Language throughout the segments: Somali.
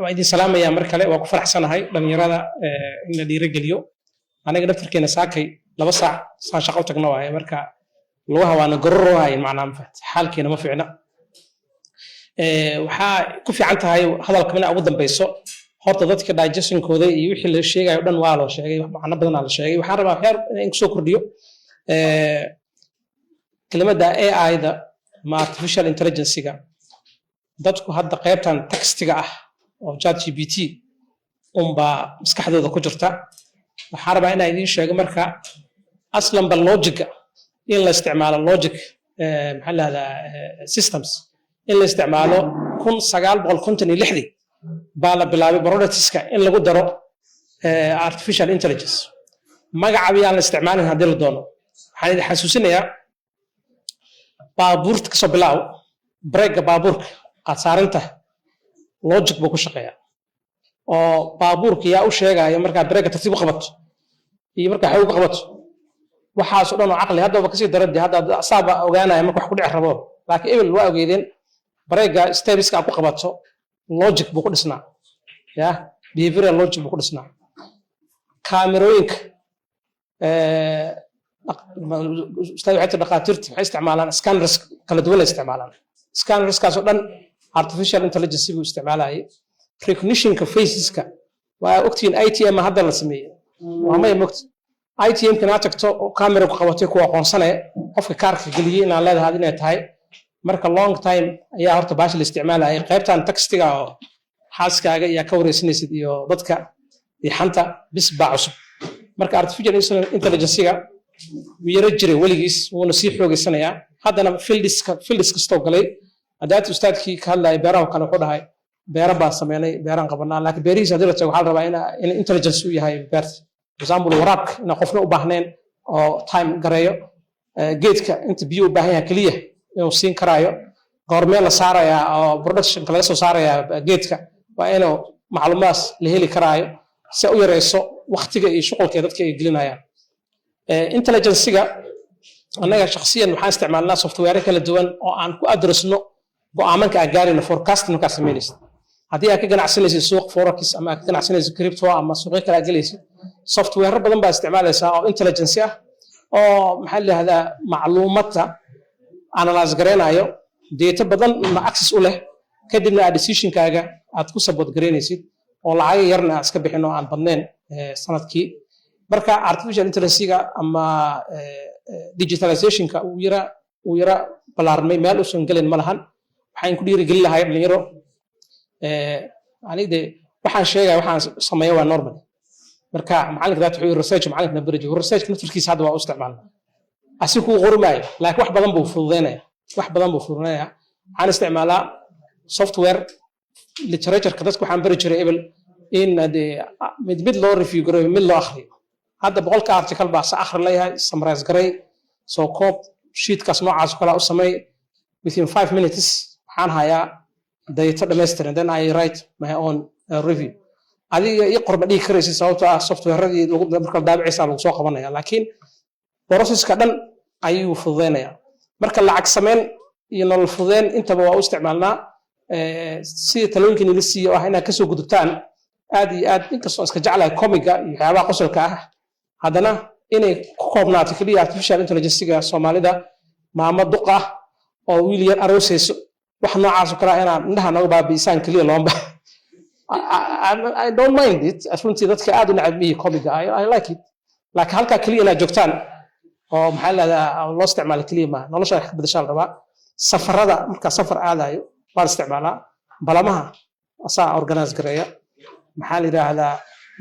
Waa idin salaamayaa mar kale. Waa ku faraxsanahay dhalinyarada in la dhiirigeliyo. Aniga naftarkeena saakay 2 saac saan shaqo u tagno waaye. Marka lugaha waana gororohayn, macnaa ma fahat, xaalkeena ma fiicna. Waxaa ku fiican tahay hadalka mina ugu dambeyso. Horta dadka digestionkooda iyo wixii la sheegayo dhan waa loo sheegay, wax macno badanaa la sheegay. Waxaan rabaa waxyaar in kusoo kordhiyo kelimadda AI-da ama artificial intelligence-ga. Dadku hadda qaybtan textiga ah oo ChatGPT unbaa maskaxdooda ku jirta. Waxaan rabaa inaan idiin sheego marka aslanba logica in la isticmaalo, logic maxaa la dhahdaa, systems in la isticmaalo, 1956dii baa la bilaabay productiska in lagu daro artificial intelligence. Magaca yaan la isticmaalin haddii la doono. Waxaan idin xasuusinayaa, baabuurta kasoo bilaaw, brake-ga baabuurka aad saaran tahay logic buu ku shaqeeyaa, oo baabuurka yaa u sheegaya markaa brake-ga tartiib u qabato iyo markaa xoog u qabato. Waxaasoo dhan oo caqli haddaba kasii darade hadda saaba ogaanaya marka wax ku dhici rabo. Laakiin ebel waa ogeydeen brake-ga steps-ka aad ku qabato logic buu ku dhisnaa, ya behavioral logic buu ku dhisnaa. Kaamirooyinka, ustaad, waxay tiri dhakhaatiirta waxay isticmaalaan scanners kala duwan ay isticmaalaan. Scannerskaas oo dhan artificial intelligence buu isticmaalayay. Recognitionka faceska waa ogtihiin, ATM hadda la sameeyey, waa maya mogti ATM kana tagto oo camera ku qabatay, ku aqoonsanaya qofka kaarka geliyey inaan leedahay inay tahay. Marka long time ayaa horta baashi la isticmaalayay. Qaybtan textiga oo xaaskaaga iyaa ka wareysanaysid iyo dadka iyo xanta bis baa cusub. Marka artificial intelligence-ga wuu yaro jiray weligiis, wuuna sii xoogeysanayaa haddana. Fields kastoo galay haddaad ustaadkii ka hadlaya beeraha kale, wuxuu dhahay beero baan sameynay, beeraan qabanaa. Laakiin beerihiisa haddii la tago, waxaa la rabaa in intelligence u yahay beerta. For example, waraabka inaan qofna u baahnayn oo time gareeyo, geedka inta biyo u baahan yahay keliya inuu siin karaayo, goormee la saarayaa oo productionka laga soo saarayaa geedka, waa inuu macluumaadaas la heli karaayo si u yareyso waktiga iyo shuqulka dadka ay gelinayaan. Intelligencega annaga shakhsiyan waxaan isticmaalnaa software kala duwan oo aan ku addressno go'aamanka aan gaarayno. Forecasting markaad samaynaysid, haddii aad ka ganacsanaysid suuq forex ama aad ka ganacsanaysid crypto ama suuqyo kale aad gelaysid, software badan baa isticmaalaysaa oo intelligence ah oo maxaa la yidhahdaa, macluumadda analyze gareynayo, data badan na access u leh, kadibna aad decisionkaaga aad ku support gareynaysid oo lacaga yarna aad iska bixin oo aan badnayn sanadkii. Marka artificial intelligence-ga ama digitalizationka uu yara ballaarmay, meel uusan gelin ma lahan. Waxaan ku dhiirigelin lahay dhalinyaro, aniga de waxaan sheegaya, waxaan sameeya waa normal. Marka macalinka daat wuxuu research, macalinka na beri research naftarkiisa hadda waa u isticmaalna. Asi kuu qori maayo, laakiin wax badan buu fududeynaya, wax badan buu fududeynaya. Waxaan isticmaalaa software literatureka. Dadka waxaan bari jiray ebel in dee mid mid loo review gareeyo, mid loo akhriyo. Hadda 100-ka article baa sa akhri leeyahay, summarize garay, soo koob, sheetkaas noocaas oo kale u sameey. Within 5 minutes waxaan hayaa data dhammaystiran. Then I write my own review. Adiga ii qorma dhigi karaysid, sababtoo ah softwareadii lagu marka la daabicaysa lagu soo qabanaya, laakiin processka dhan ayuu fududeynaya. Marka lacag sameyn iyo nolol fududeyn intaba waa u isticmaalnaa. Sida talooyinka nila siiya oo ah inaad kasoo gudubtaan aad iyo aad, inkastoo iska jeclahay comic-ga iyo waxyaabaha qosolka ah, haddana inay ku koobnaato keliya artificial intelligence-ga Soomaalida, maamo duq ah oo wiil yar aroosayso, wax noocaas oo kale ah inaad indhaha nooga baabi'isaan keliya looma. I don't mind it. Runtii dadka aad u necab mihi comic-ga. I like it, laakiin halkaa keliya inaad joogtaan oo maxaa la dhahdaa, loo isticmaalo keliya maaha. Nolosha wax ka bedeshaa la rabaa. Safarada, markaa safar aadayo waan isticmaalaa, balamaha asaa organize gareeya, maxaa la yidhaahdaa,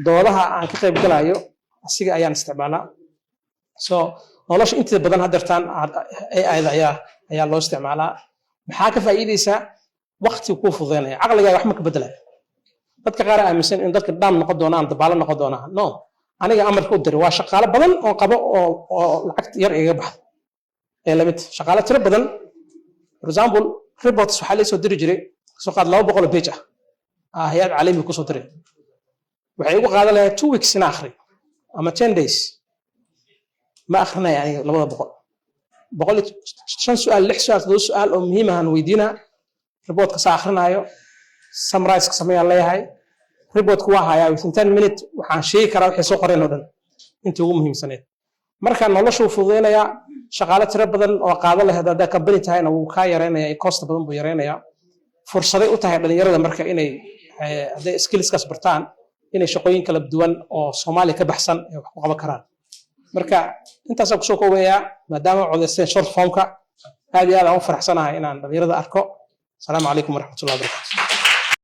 doodaha aan ka qayb galayo asiga ayaan isticmaalaa. So nolosha inteeda badan haddeertaan AI-da ayaa loo isticmaalaa. Maxaa ka faa'iideysaa? Waqti kuu fududeynaya, caqligaaga wax ma ka bedelaya. Dadka qaar aaminsan in dadka dhaam noqon doonaan, dabaalo noqon doonaan. No, aniga amarka u diray waa shaqaalo badan oo qabo oo lacag yar igaga baxdo ee lamid shaqaalo tiro badan. For example, reports waxaa la soo diri jiray, soo qaad 200 oo page ah, hay-ad caalami kusoo diray, waxay igu qaadan lahayd 2 weeks ina akhriyo ama 10 days. Ma akhrinaya aniga 200, 105 su-aal, lix su-aal, todoba su-aal oo muhiim ahaan weydiinaa, reportka saa akrinaayo. Summarize ka sameeyaan leeyahay, reportku waa hayaa within 10 minute. Waxaan sheegi karaa waxay soo qoreen oo dhan intii ugu muhiimsaneed. Marka noloshuu fududeynayaa, shaqaale tiro badan oo qaado lahayd haddaa company tahayna wuu kaa yareynaya, cost badan buu yareynayaa. Fursaday u tahay dhalinyarada marka inay hadday skillskaas bartaan, inay shaqooyin kala duwan oo Soomaaliya ka baxsan ay wax ku qaban karaan. Marka intaasaan kusoo koobayaa, maadaama codeysteen short formka. Aad iyo aad aan u faraxsanahay inaan dhalinyarada arko. Asalaamu calaykum waraxmatullahi wabarakatu.